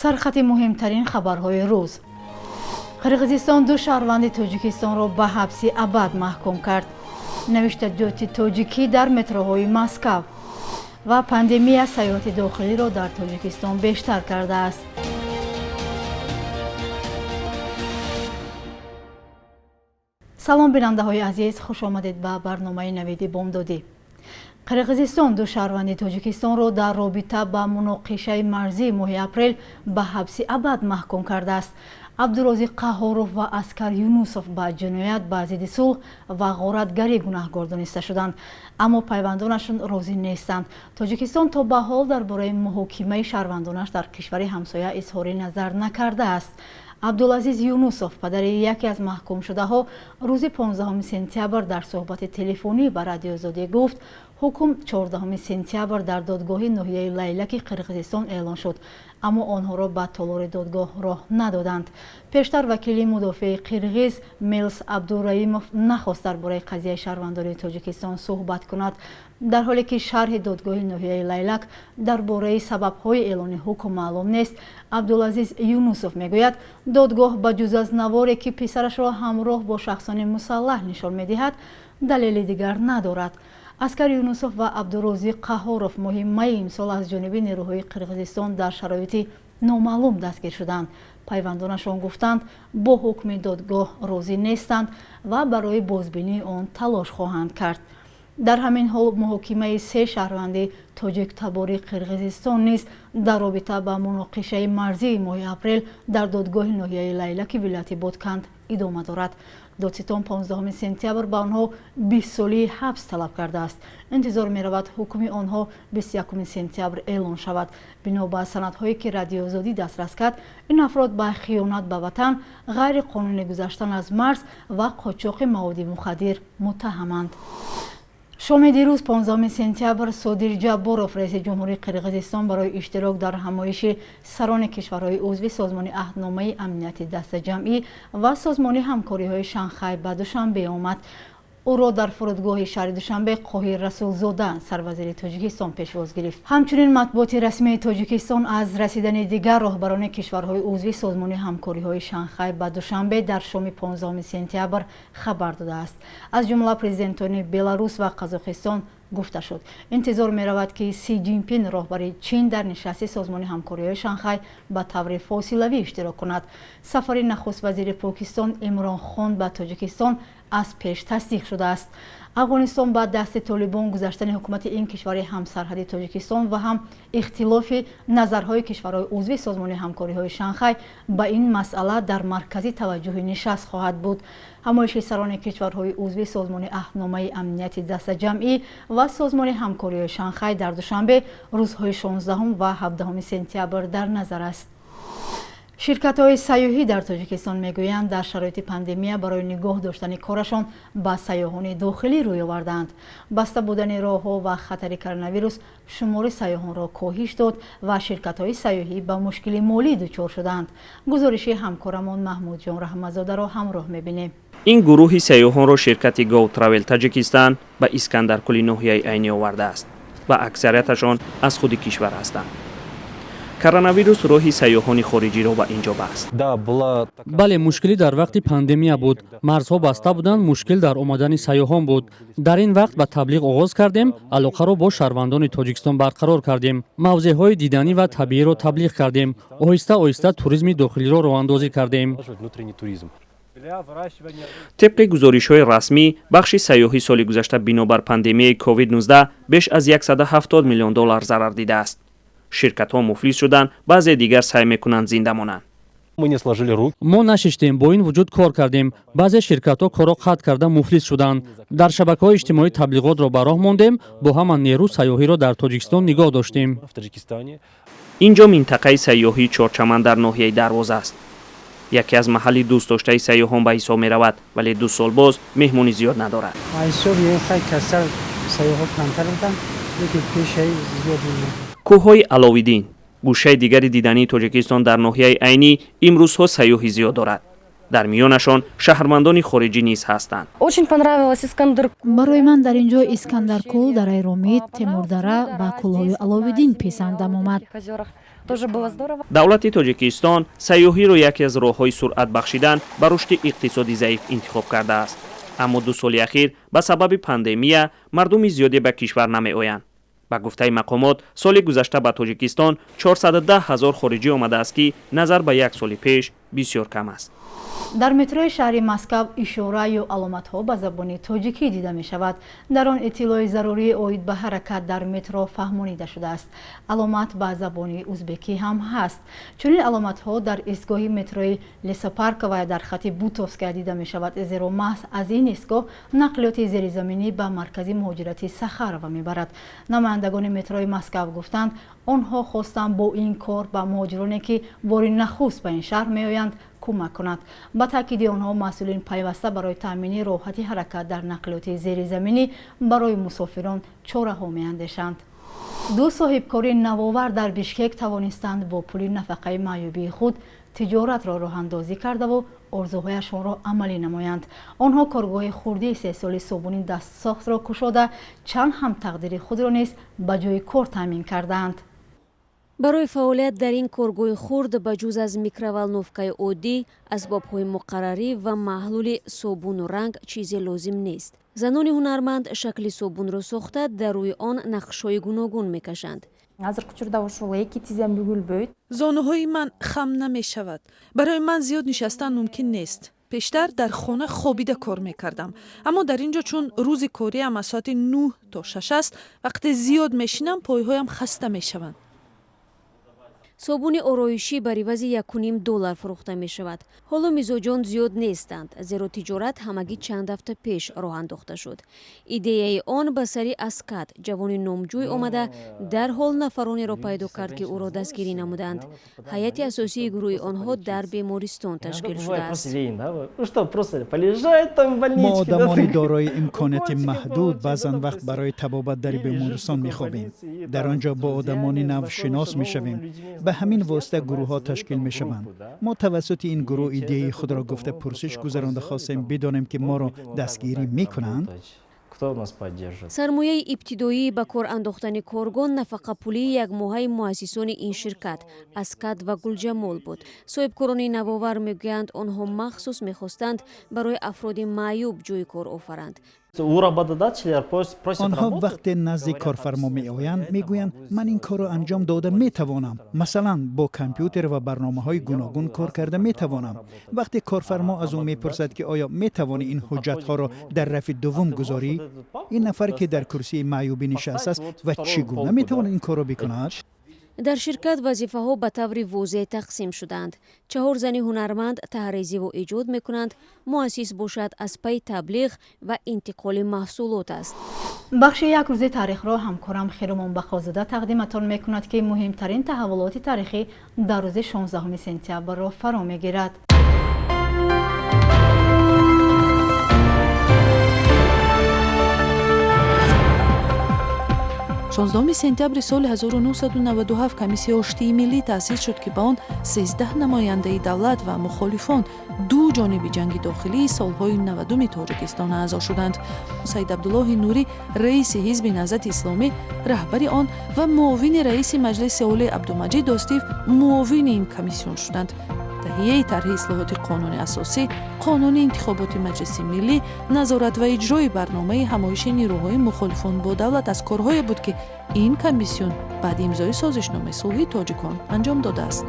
Сархати муҳимтарин хабарҳои рӯз. Қирғизистон ду шаҳрванди Тоҷикистонро ба ҳабси абад маҳкум кард. Навиштаҷоти тоҷикӣ дар метроҳои Москав ва пандемия сайёҳати дохилиро дар Тоҷикистон бештар кардааст. Салом, бинандаҳои азиз, хуш омадед ба барномаи Навиди бомдодӣ. Қирғизистон ду шаҳрванди Тоҷикистонро дар робита ба муноқишаи марзии моҳи апрел ба ҳабси абад маҳкум кардааст. Абдурозиқ Қаҳоров ва Аскар Юнусов ба ҷиноят ба зидди сулҳ ва ғоратгарӣ гунаҳгор дониста шуданд, аммо пайвандонашон розӣ нестанд. Тоҷикистон то ба ҳол дар бораи муҳокимаи шаҳрвандонаш дар кишвари ҳамсоя изҳори назар накардааст. Абдулазиз Юнусов, падари яке аз маҳкумшудаҳо, рӯзи 15 сентябр дар суҳбати телефонӣ ба Радиоозодӣ гуфт, ҳукм 14 сентябр дар додгоҳи ноҳияи Лайлаки Қирғизистон эълон шуд, аммо онҳоро ба толори додгоҳ роҳ надоданд. Пештар вакили мудофеи қирғиз Мелс Абдураимов нахост дар бораи қазияи шаҳрвандони Тоҷикистон суҳбат кунад, дар ҳоле ки шарҳи додгоҳи ноҳияи Лайлак дар бораи сабабҳои эълони ҳукм маълум нест. Абдулазиз Юнусов мегӯяд, додгоҳ ба ҷуз аз наворе, ки писарашро ҳамроҳ бо шахсони мусаллаҳ нишон медиҳад, далели дигар надорад. Аскар Юнусов ва Абдурозиқ Қаҳоров моҳи майи имсол аз ҷониби нерӯҳои Қирғизистон дар шароити номаълум дастгир шуданд. Пайвандонашон гуфтанд, бо ҳукми додгоҳ розӣ нестанд ва барои бозбинии он талош хоҳанд кард. Дар ҳамин ҳол муҳокимаи се шаҳрванди тоҷиктабори Қирғизистон низ дар робита ба муноқишаи марзии моҳи апрел дар додгоҳи ноҳияи Лайлаки вилояти Ботканд идома дорад. Додситон 15 сентябр ба онҳо 20 солии ҳабс талаб кардааст. Интизор меравад, ҳукми онҳо 21 сентябр эълон шавад. Бино ба санадҳое, ки Радиоозодӣ дастрас кард, ин афрод ба хиёнат ба ватан, ғайриқонунӣ гузаштан аз марз ва қочоқи маводи мухаддир муттаҳаманд. Шоми дирӯз, 15 сентябр, Содир Ҷабборов, раиси ҷумҳурии Қирғизистон, барои иштирок дар ҳамоиши сарони кишварҳои узви Созмони аҳдномаи амнияти дастаҷамъӣ ва Созмони ҳамкориҳои Шанхай ба Душанбе омад. Ӯро дар фурудгоҳи шаҳри Душанбе Қоҳир Расулзода, сарвазири Тоҷикистон, пешвоз гирифт. Ҳамчунин матбуоти расмии Тоҷикистон аз расидани дигар роҳбарони кишварҳои узви Созмони ҳамкориҳои Шанхай ба Душанбе дар шоми 15 сентябр хабар додааст. Аз ҷумла президентони Беларус ва Қазоқистон гуфта шуд. Интизор меравад, ки Си Ҷинпин, роҳбари Чин, дар нишасти Созмони ҳамкориҳои Шанхай ба таври фосилавӣ иштирок кунад. Сафари нахуст вазири Покистон Имрон Хон ба Тоҷикистон аз пеш тасдиқ шудааст. Афғонистон ба дасти Толибон гузаштани ҳукумати ин кишвари ҳамсарҳади Тоҷикистон ва ҳам ихтилофи назарҳои кишварҳои узви Созмони ҳамкориҳои Шанхай ба ин масъала дар маркази таваҷҷӯҳи нишаст хоҳад буд. Ҳамоиши сарони кишварҳои узви Созмони аҳдномаи амнияти дастаҷамъӣ ва Созмони ҳамкориҳои Шанхай дар Душанбе рӯзҳои 16 ва 17 сентябр дар назар аст. Ширкатҳои сайёҳӣ дар Тоҷикистон мегӯянд, дар шароити пандемия барои нигоҳ доштани корашон ба сайёҳони дохилӣ рӯй овардаанд. Баста будани роҳҳо ва хатари коронавирус шумори сайёҳонро коҳиш дод ва ширкатҳои сайёҳӣ ба мушкили молӣ дучор шуданд. Гузориши ҳамкорамон Маҳмудҷон Раҳматзодаро ҳамроҳ мебинем. Ин гурӯҳи сайёҳонро ширкати Go Travel Таҷикистан ба Искандаркули ноҳияи Айнӣ овардааст ва аксарияташон аз худи кишвар ҳастанд. Коронавирус роҳи сайёҳони хориҷиро ба ин ҷо баст. Бале, мушкилӣ дар вақти пандемия буд. Марзҳо баста буданд, мушкил дар омадани сайёҳон буд. Дар ин вақт ба таблиғ оғоз кардем, алоқаро бо шаҳрвандони Тоҷикистон барқарор кардем, мавзеъҳои диданӣ ва табииро таблиғ кардем, оҳиста оҳиста туризми дохилиро роҳандозӣ кардем. Тибқи гузоришҳои расмӣ, бахши сайёҳӣ соли гузашта бинобар пандемияи COVID-19 беш аз 170 миллион доллар зарар дидааст. Ширкатҳо муфлис шуданд, баъзе дигар саъй мекунанд зинда монанд. Мо нашиштем, бо ин вуҷуд кор кардем. Баъзе ширкатҳо корро қатъ карда, муфлис шуданд. Дар шабакаҳои иҷтимоӣ таблиғотро ба роҳ мондем, бо ҳама нерӯ сайёҳиро дар Тоҷикистон нигоҳ доштем. Ин ҷо минтақаи сайёҳии Чорчаман дар ноҳияи Дарвоза аст. Яке аз маҳалли дӯстдоштаи сайёҳон ба ҳисоб меравад, вале 2 сол боз меҳмонӣ зиёд надорад. Сайёҳо камтар буданд, лекин пешаи зиёд. Кӯҳҳои Аловиддин, гӯшаи дигари дидании Тоҷикистон дар ноҳияи Айнӣ, имрӯзҳо сайёҳӣ зиёд дорад. Дар миёнашон шаҳрвандони хориҷӣ низ ҳастанд. Очень понравилось Искандер. Барои ман дар ин ҷо Искандаркӯл, дараи Ромит, Темурдара ва кӯлҳои Аловиддин писандам омад. Тоже было здорово. Давлати Тоҷикистон сайёҳиро яке аз роҳҳои суръат бахшидан ба рушди иқтисоди заиф интихоб кардааст. Аммо 2 соли ахир ба сабаби пандемия мардуми зиёде ба кишвар намеоянд. Ба гуфтаи мақомот, соли гузашта ба Тоҷикистон 410 ҳазор хориҷӣ омадааст, ки назар ба як соли пеш бисёр кам аст. Дар метрои шаҳри Москав ишора ё аломатҳо ба забони тоҷикӣ дида мешавад. Дар он иттилои зарурӣ оид ба ҳаракат дар метро фаҳмонида шудааст. Аломат ба забони узбекӣ ҳам ҳаст. Чунин аломатҳо дар истгоҳи метрои Лесопарковая дар хати Бутовская дида мешавад, зеро маҳз аз ин истгоҳ нақлиёти зеризаминӣ ба маркази муҳоҷирати Сахарова мебарад. Намояндагони метрои Москав гуфтанд, онҳо хостанд бо ин кор ба муҳоҷироне, ки бори нахуст ба ин шаҳр меоянд, кӯмак кунад. Ба таъкиди онҳо, масъулин пайваста барои таъмини роҳати ҳаракат дар нақлиёти зеризаминӣ барои мусофирон чораҳо меандешанд. Ду соҳибкори навовар дар Бишкек тавонистанд бо пули нафақаи маъюбии худ тиҷоратро роҳандозӣ кардаву орзуҳояшонро амалӣ намоянд. Онҳо коргоҳи хурдии истеҳсоли собуни дастсохтро кушода, чанд ҳамтақдири худро низ ба ҷои кор таъмин кардаанд. Барои фаъолият дар ин коргоҳи хурд ба ҷуз аз микроволновкаи оддӣ, асбобҳои муқаррарӣ ва маҳлули собуну ранг чизе лозим нест. Занони ҳунарманд шакли собунро сохта, дар рӯи он нақшҳои гуногун мекашанд. Азыркы учурда ушул эки тизем бүгүлбөйт. Зонуҳои ман хам намешавад. Барои ман зиёд нишастан мумкин нест. Пештар дар хона хобида кор мекардам, аммо дар ин ҷо, чун рӯзи кориам аз соати 9 то 6 аст, вақте зиёд мешинам, пойҳоям хаста мешаванд. Собуни ороишӣ бар ивази 1,5 доллар фурӯхта мешавад. Ҳоло мизоҷон зиёд нестанд, зеро тиҷорат ҳамагӣ чанд ҳафта пеш роҳ андохта шуд. Идеяи он ба сари Аскат, ҷавони номҷӯй, омада, дарҳол нафаронеро пайдо кард, ки ӯро дастгирӣ намуданд. Ҳайати асосии гурӯҳи онҳо дар бемористон ташкил шудааст. Мо, одамони дорои имконияти маҳдуд, баъзан вақт барои табобат дар бемористон мехобем. Дар он ҷо бо одамони нав шинос мешавем. Ба ҳамин восита гурӯҳҳо ташкил мешаванд. Мо тавассути ин гурӯҳ идеяи худро гуфта, пурсиш гузаронда, хостем бидонем, ки моро дастгирӣ мекунанд. Сармояи ибтидоии ба кор андохтани коргоҳ нафақапулии якмоҳаи муассисони ин ширкат, Аскат ва Гулҷамол, буд. Соҳибкорони навовар мегӯянд, онҳо махсус мехостанд барои афроди маъюб ҷойи кор офаранд. Онҳо вақте назди корфармо меоянд, мегӯянд: «Ман ин корро анҷом дода метавонам, масалан, бо компютер ва барномаҳои гуногун кор карда метавонам». Вақте корфармо аз ӯ мепурсад, ки оё метавонӣ ин ҳуҷҷатҳоро дар рафи дуввум гузорӣ, ин нафар, ки дар курсии маъюбӣ нишастааст ва чӣ гуна метавонад ин корро бикунад? Дар ширкат вазифаҳо ба таври возеҳ тақсим шудаанд. Чаҳор зани ҳунарманд таҳрезиву эҷод мекунанд, муассис бошад, аз пайи таблиғ ва интиқоли маҳсулот аст. Бахши «Як рӯзи таърихро ҳамкорам Хиромон Бақозода тақдиматон мекунад, ки муҳимтарин таҳаввулоти таърихӣ дар рӯзи 16 сентябрро фаро мегирад. 16 сентябри соли 1997 Комиссияи оштии миллӣ таъсис шуд, ки ба он 13 намояндаи давлат ва мухолифон, ду ҷониби ҷанги дохилии солҳои 90-уми Тоҷикистон аъзо шуданд. Саид Абдуллоҳи Нурӣ, раиси Ҳизби Наҳзати Исломӣ, раҳбари он ва муовини раиси Маҷлиси Олӣ, Абдумаҷид Достиев муовини ин комиссион шуданд. Таҳияи тарҳи ислоҳоти қонуни асосӣ, қонуни интихоботи Маҷлиси миллӣ, назорат ва иҷрои барномаи ҳамоиши нирӯҳои мухолифон бо давлат аз корҳое буд, ки ин комиссион баъди имзои созишномаи сулҳи тоҷикон анҷом додааст.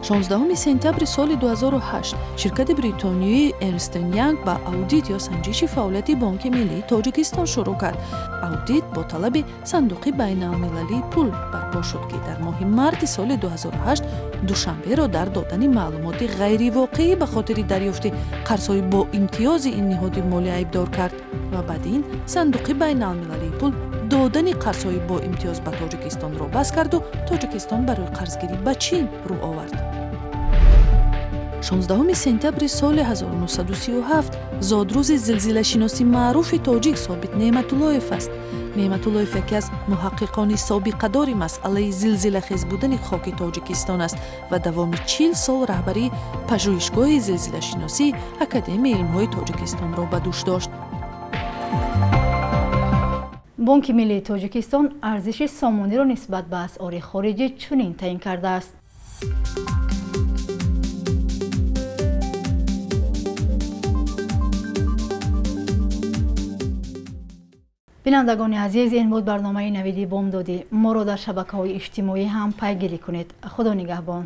16 сентябри соли 2008 ширкати бритониёии Эрнст энд Янг ба аудит ё санҷиши фаъолияти Бонки миллии Тоҷикистон шурӯъ кард. Аудит бо талаби Сандуқи байналмилалии пул барпо шуд, ки дар моҳи марти соли 2008 Душанберо дар додани маълумоти ғайривоқеӣ ба хотири дарёфти қарзҳои боимтиёзи ин ниҳоди молӣ айбдор кард ва баъди ин Сандуқи байналмилалии пул додани қарзҳои боимтиёз ба Тоҷикистонро бас карду Тоҷикистон барои қарзгирӣ ба Чин рӯ овард. 16 сентябри соли 1937 зодрӯзи зилзилашиноси маъруфи тоҷик Собит Неъматуллоев аст. Неъматуллоев яке аз муҳаққиқони собиқадори масъалаи зилзилахез будани хоки Тоҷикистон аст ва давоми 40 сол раҳбарии Пажӯҳишгоҳи зилзилашиносии Академияи илмҳои Тоҷикистонро ба дӯш дошт. Бонки миллии Тоҷикистон арзиши сомониро нисбат ба асъори хориҷӣ чунин таъин кардааст. Бинандагони азиз, ин буд барномаи Навиди бомдодӣ. Моро дар шабакаҳои иҷтимоӣ ҳам пайгирӣ кунед. Худо нигаҳбон.